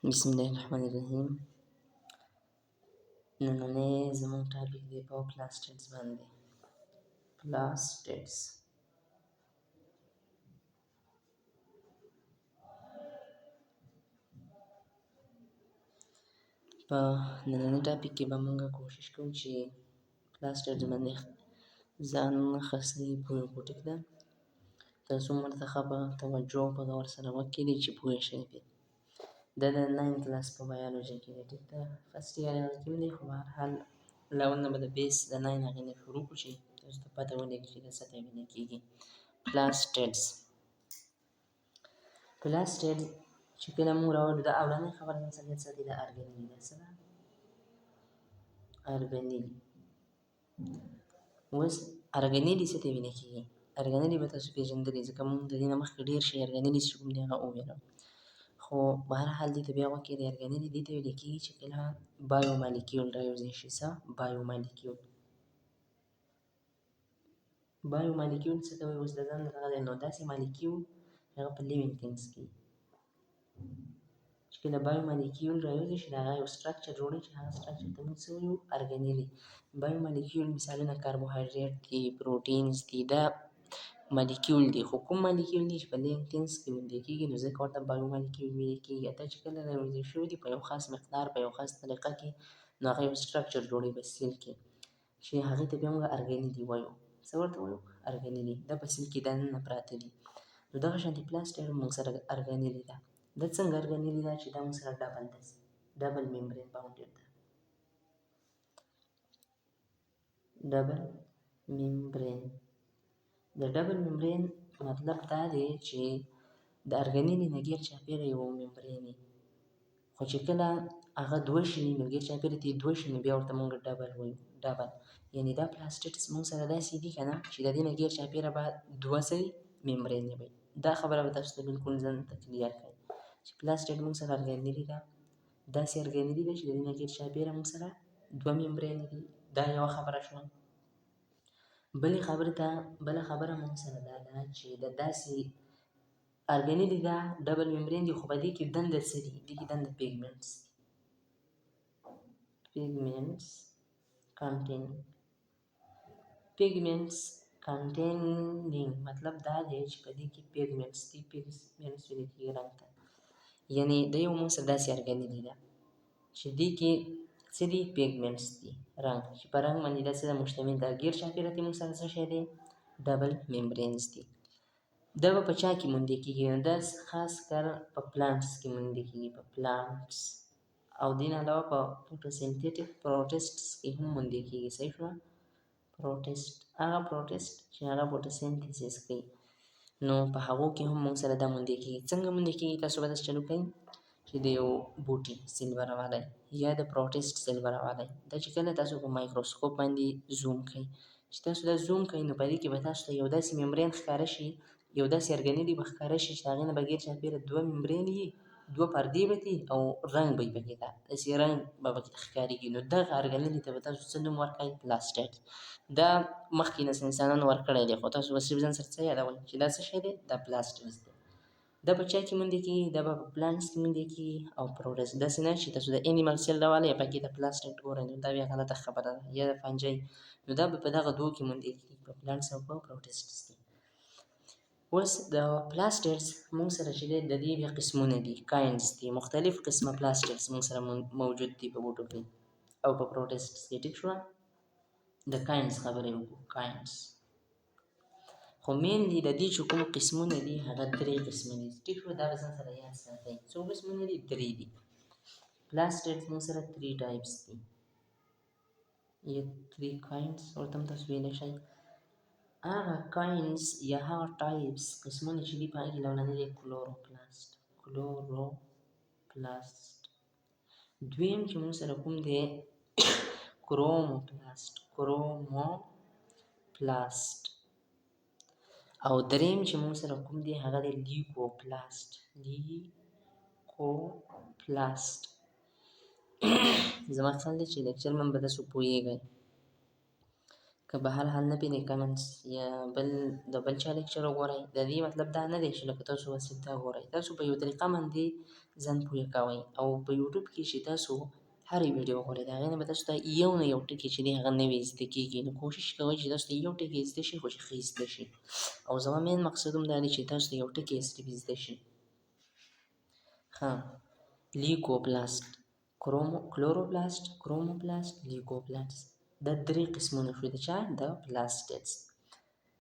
بسم الله الرحمن الرحیم. نننی زموږ topic دی په plastids باندې. Plastids، په ننني topic کې به موږ کوشش کوو چې plastids باندې ځان ښه صحیح پوه کړو. ټیک ده؟ تر څو ورته ښه په توجه او په غور سره وکړي چې پوه شئ پرې. دا د nine class په بایولوژي کې دی. ټیک ده؟ First year هغه کې هم دی، خو بهرحال له اول نه به د base د nine هغې نه شروع کړو چې تاسو ته پته ولګي چې دا څه ته ویل کېږي. Plastids، plastid چې کله موږ راولو، دا اولنۍ خبره ځان سره یاد ساتئ، دا organelle ده. څه ده؟ Organelle. اوس organelle څه ته ویل کېږي؟ Organelle به تاسو پېژندلي، ځکه موږ د دې نه مخکې ډېر شی organelle چې کوم دی هغه وویلو، خو بهرحال دې ته بیا وکړئ. Organelle دې ته ویل کېږي چې کله biomolecule رايوځای شي. څه؟ Biomolecule. Biomolecule څه ته وایي؟ اوس د ځان دغه دی، نو داسې molecule هغه په living things کې چې کله biomolecule رايوځای شي، د هغه یو structure جوړوي چې هغه structure ته موږ څه وایو؟ Organelle. Biomolecule مثالونه کاربوهایډریټ دي، proteins دي، دا molecule دي، خو کوم molecule دي چې په living things کې موندل کېږي، نو ځکه ورته biomolecule ویل کېږي. دا چې کله رايوځای شوي دي په یو خاص مقدار، په یو خاص طریقه کې، نو هغه یو structure جوړوي په cell کې چې هغې ته بیا موږ organelle وایو. څه ورته وایو؟ Organelle. دا په cell کې دننه پراته دي. نو دغه شانتې plastid موږ سره organelle ده. دا څنګه organelle ده؟ چې دا موږ سره double ده، double membrane bounded ده. Double membrane، د double membrane مطلب دا دی چې د organelle نه ګیر چاپېره یو membrane وي، خو چې کله هغه دوه شي، نو ګیر چاپېره ترې دوه شي، نو بیا ورته موږ double وایو. Double یعنې دا plastids موږ سره داسې دي که نه چې د دې نه ګیر چاپېره به دوه څه membrane وي. دا خبره به تاسو ته بالکل ځان ته clear کړئ چې plastid موږ سره organelle ده، داسې organelle ده چې د دې نه ګیر چاپېره موږ سره دوه membrane دي. دا یوه خبره شوه. بلې خبرې ته، بله خبره موږ سره دا ده چې د داسې organelle ده، double membrane دي، خو په دې کې دنده څه دي؟ دې کې دنده pigments دي، pigments containing. Pigments containing مطلب دا دی چې په دې کې pigments دي. Pigments ویل کېږي رنګ ته. یعنې د یو موږ سره داسې organelle ده چې دې کې څه دي؟ Pigments دي، رنګ، چې په رنګ باندې دا څه ده؟ مشتمل ده. ګیر چاپېره ترې موږ سره څه شی دی؟ Double membranes دي. دا به په چا کې موندل کېږي؟ دا خاص کر په plants کې موندل کېږي، په plants او دې نه علاوه په photosynthetic protists کې هم موندل کېږي. صحیح شوه؟ Protist، هغه protist چې هغه photosynthesis کوي، نو په هغو کې هم موږ سره دا موندل کېږي. څنګه موندل کېږي؟ تاسو به داسې چلو کوئ چې د یو بوټي cell به راوالی یا د protist cell به راوالی. دا چې کله تاسو په مایکروسکوپ باندې zoom کوئ، چې تاسو دا zoom کوئ، نو په دې کې به تاسو ته یو داسې membrane ښکاره شي، یو داسې organelle به ښکاره شي چې د هغې نه بغیر چاپېره دوه membrane یي، دوه پردې به دي او رنګ به یې پکې ده، داسې رنګ به پکې ښکارېږي. نو دغه organelle ته به تاسو څه نوم ورکړئ؟ Plastid. دا مخکې نه انسانانو ورکړی دی، خو تاسو به صرف ځان سره څه یادوئ چې دا څه شی دی؟ دا plastids دی. دا په چا کې موندل کېږي؟ دا به په plants کې موندل کېږي او protist. داسې نه چې تاسو د animal cell راولئ، پکې د plastid ګورئ، نو دا بیا غلطه خبره ده، یا د fungi. نو دا به په دغه دوو کې موندل کېږي، په plants او په protists کې. اوس د plastids موږ سره چې دی، د دې بیا قسمونه دي، kinds دي، مختلف قسمه plastids موږ سره موجود دي په بوټو کې او په protists کې. ټیک شوه؟ د kinds خبرې وکړو. Kinds خو mainly د دې چې کوم قسمونه دي، هغه درې قسمه دي. ټیک شو؟ دا به ځان سره یاد ساتئ. څو قسمونه دي؟ درې دي. Plastids موږ سره three types دي یا three kinds ورته هم تاسو ویلی شئ. هغه kinds یا هغه types، قسمونه چې دي، په هغې کې لومړنی دی chloroplast، chloroplast. دویم چې موږ سره کوم دی، chromoplast، chromoplast. او دریم چې موږ سره کوم دی، هغه دی leucoplast، leucoplast. زما خیال دی چې lecture من به تاسو پوهېږئ. که به هر حال نه پېنې کمنټس یا بل د بل چا لیکچر وګورئ. د دې مطلب دا نه دی چې لکه تاسو بس صرف دا ګورئ، تاسو په یو طریقه باندې ځان پوهه کوئ. او په یوټیوب کې چې تاسو هرې ویډیو وګورئ، د هغې نه به تاسو ته یو نه یو ټکی چې دی هغه نوی زده کېږي. نو کوشش کوئ چې تاسو ته یو ټکی زده شي، خو چې ښه زده شي. او زما مین مقصد هم دا دی چې تاسو ته یو ټکی صرف زده شي. ښه، لیکوپلاست، کرومو کلوروپلاست، کروموپلاست، لیکوپلاست، دا درې قسمونه شو د چا؟ د پلاستیدز.